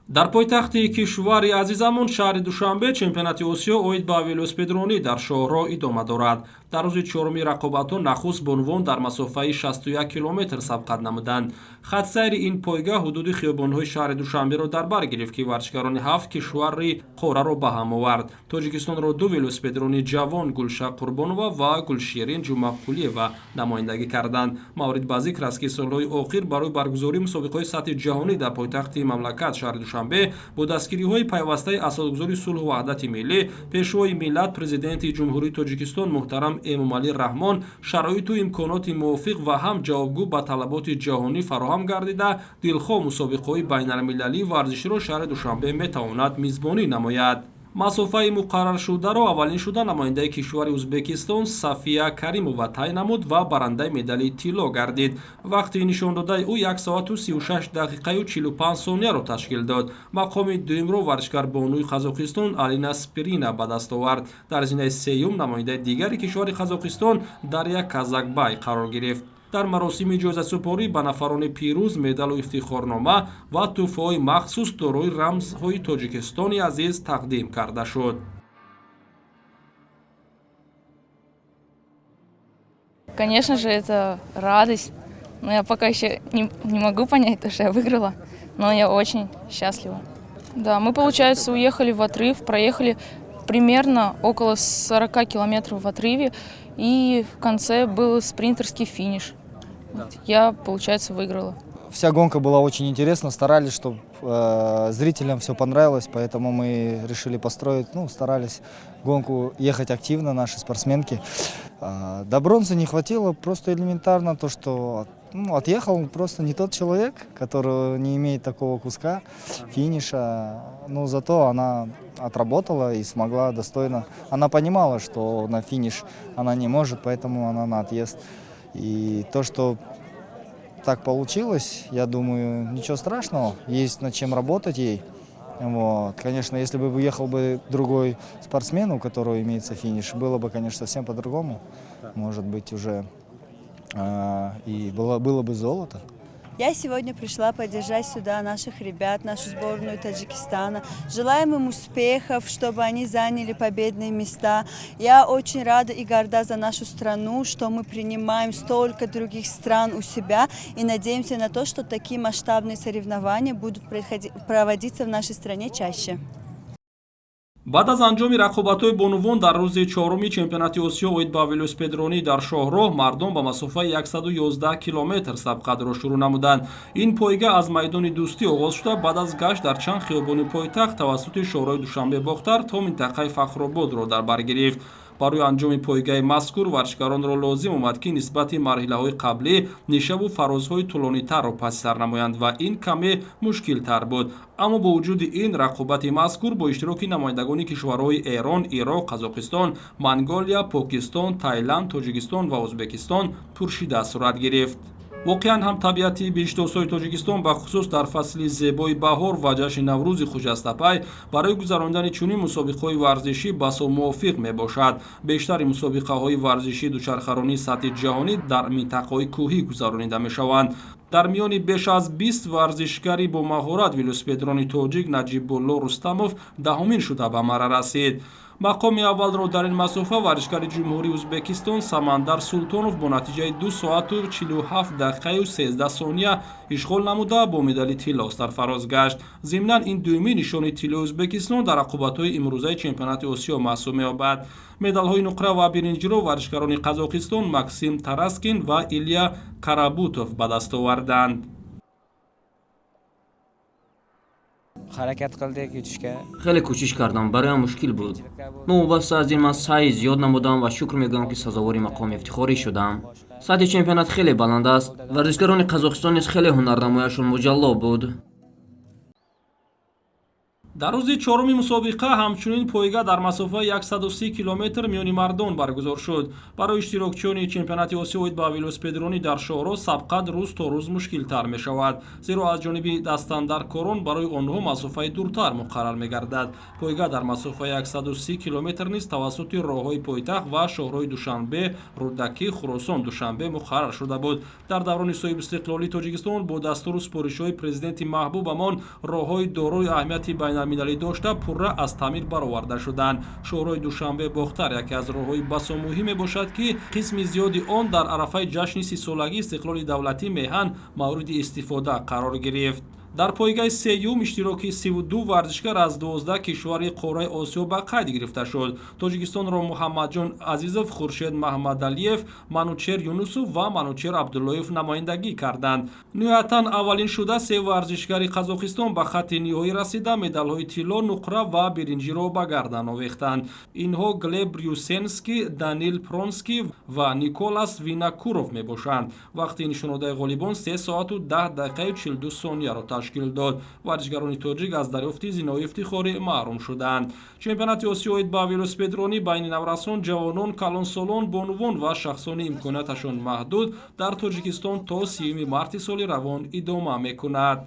Дар пойтахти кишвари азизамон, шаҳри Душанбе, чемпионати Осиё оид ба велосипедронӣ дар шоҳроҳ идома дорад. Дар рӯзи чоруми рақобатҳо нахуст бонувон дар масофаи 61 километр сабқат намуданд. Хатсайри ин пойга ҳудуди хиёбонҳои шаҳри Душанберо дар бар гирифт, ки варзишгарони ҳафт кишвари қораро ба ҳам овард. Тоҷикистонро ду велосипедрони ҷавон, Гулша Қурбонова ва Гулширин Ҷумақулиева, намояндагӣ карданд. Маврид ба зикр аст, ки солҳои охир барои баргузории мусобиқаҳои сатҳи ҷаҳонӣ дар пойтахти мамлакат, шаҳри Душанбе, бо дастгириҳои пайвастаи асосгузори сулҳу ваҳдати миллӣ, Пешвои миллат, Президенти Ҷумҳурии Тоҷикистон муҳтарам Эмомалӣ Раҳмон шароиту имконоти мувофиқ ва ҳам ҷавобгӯ ба талаботи ҷаҳонӣ фароҳам гардида, дилхоҳ мусобиқаҳои байналмилалии варзиширо шаҳри Душанбе метавонад мизбонӣ намояд. Масофаи муқарраршударо аввалин шуда намояндаи кишвари Ӯзбекистон Сафия Каримова тай намуд ва барандаи медали тилло гардид. Вақти нишондодаи ӯ 1 соату 36 дақиқаю 45 сонияро ташкил дод. Мақоми дуюмро варзишгар бонуи Қазоқистон Алина Спирина ба даст овард. Дар зинаи сеюм намояндаи дигари кишвари Қазоқистон Дарья Казакбай қарор гирифт. Дар маросими ҷоизасупорӣ ба нафарони пирӯз медалу ифтихорнома ва тӯҳфаҳои махсус дорои рамзҳои Тоҷикистони азиз тақдим карда шуд. Конечно же, это радость. Но я пока еще не могу понять то, что я выиграла, но я очень счастлива. Да, мы, получается, уехали в отрыв, проехали примерно около 40 километров в отрыве, и в конце был спринтерский финиш. Вот, я, получается, выиграла. Вся гонка была очень интересна, старались, чтобы зрителям все понравилось, поэтому мы решили построить, ну, старались гонку ехать активно, наши спортсменки. До бронзы не хватило, просто элементарно то, что, ну, отъехал просто не тот человек, который не имеет такого куска финиша, но зато она отработала и смогла достойно. Она понимала, что на финиш она не может, поэтому она на отъезд. И то, что так получилось, я думаю, ничего страшного, есть над чем работать ей. Вот. Конечно, если бы уехал бы другой спортсмен, у которого имеется финиш, было бы, конечно, совсем по-другому. Может быть, уже и было бы золото. Я сегодня пришла поддержать сюда наших ребят, нашу сборную Таджикистана. Желаем им успехов, чтобы они заняли победные места. Я очень рада и горда за нашу страну, что мы принимаем столько других стран у себя и надеемся на то, что такие масштабные соревнования будут проводиться в нашей стране чаще. Баъд аз анҷоми рақобатҳои бонувон дар рӯзи чоруми чемпионати Осиё оид ба велосипедронӣ дар шоҳроҳ, мардон ба масофаи 111 километр сабқатро шурӯъ намуданд. Ин пойга аз майдони Дӯстӣ оғоз шуда, баъд аз гашт дар чанд хиёбони пойтахт тавассути шоҳроҳи Душанбе Бохтар то минтақаи Фахрободро дар бар гирифт. Барои анҷоми пойгаи мазкур варзишгаронро лозим омад, ки нисбати марҳилаҳои қаблӣ нишабу фарозҳои тӯлонитарро паси сар намоянд ва ин каме мушкилтар буд. Аммо бо вуҷуди ин, рақобати мазкур бо иштироки намояндагони кишварҳои Эрон, Ироқ, Қазоқистон, Монголия, Покистон, Тайланд, Тоҷикистон ва Ӯзбекистон пуршида сурат гирифт. Воқеан ҳам, табиати биҳиштосои Тоҷикистон, бахусус дар фасли зебои баҳор ва ҷашни Наврӯзи хуҷастапай, барои гузаронидани чунин мусобиқаҳои варзишӣ басо мувофиқ мебошад. Бештари мусобиқаҳои варзишии дучархаронии сатҳи ҷаҳонӣ дар минтақаҳои кӯҳӣ гузаронида мешаванд. Дар миёни беш аз 20 варзишгари бо маҳорат велосипедрони тоҷик Наҷибулло Рустамов даҳумин шуда ба мара расид. Мақоми аввалро дар ин масофа варзишгари Ҷумҳурии Ӯзбекистон Самандар Султонов бо натиҷаи 2 соату 47 дақиқаю 13 сония ишғол намуда, бо медали тилло сарфароз гашт. Зимнан, ин дуюмин нишони тиллои Ӯзбекистон дар рақобатҳои имрӯзаи чемпионати Осиё маҳсуб меёбад. Медалҳои нуқра ва биринҷиро варзишгарони Қазоқистон Максим Тараскин ва Илья Карабутов ба даст оварданд. Ҳаракат қилдик yutishga. Хеле кӯшиш кардам, бароям мушкил буд. Новобаста аз ин, ман саъи зиёд намудам ва шукр мегӯям, ки сазовори мақоми ифтихорӣ шудам. Сатҳи чемпионат хеле баланд аст. Варзишгарони Қазоқистон низ хеле ҳунарнамояшон муҷалло буд. Дар рӯзи чоруми мусобиқа ҳамчунин пойга дар масофаи 130 километр миёни мардон баргузор шуд. Барои иштирокчиёни чемпионати Осиё оид ба велосипедронӣ дар шоҳроҳ сабқат рӯз то рӯз мушкилтар мешавад, зеро аз ҷониби дастандаркорон барои онҳо масофаи дуртар муқаррар мегардад. Пойга дар масофаи 130 километр низ тавассути роҳҳои пойтахт ва шоҳроҳи Душанбе, Рӯдакӣ, Хуросон, Душанбе муқаррар шуда буд. Дар даврони соҳибистиқлолии Тоҷикистон бо дастуру супоришҳои президенти маҳбубамон роҳҳои дорои аҳамияти байналмилалӣ дошта пурра аз таъмир бароварда шуданд. Шоҳроҳи Душанбе Бохтар яке аз роҳҳои басо муҳим мебошад, ки қисми зиёди он дар арафаи ҷашни 30-солагии истиқлоли давлатии меҳан мавриди истифода қарор гирифт. Дар пойгаи сеюм иштироки 32 варзишгар аз 12 кишвари қораи Осиё ба қайд гирифта шуд. Тоҷикистонро Муҳаммадҷон Азизов, Хуршед Маҳмадалиев, Манучер Юнусов ва Манучер Абдуллоев намояндагӣ карданд. Ниҳоятан, аввалин шуда се варзишгари Қазоқистон ба хатти ниҳоӣ расида, медалҳои тилло, нуқра ва биринҷиро ба гардан овехтанд. Инҳо Глеб Рюсенский, Данил Пронский ва Николас Винокуров мебошанд. Вақти нишонодаи ғолибон 3 соату 10 дақиқаю 42 сонияро ташкил дод. Варзишгарони тоҷик аз дарёфти зинаҳои ифтихорӣ маҳрум шуданд. Чемпионати Осиё оид ба велосипедронӣ байни наврасон, ҷавонон, калонсолон, бонувон ва шахсони имконияташон маҳдуд дар Тоҷикистон то 30 марти соли равон идома мекунад.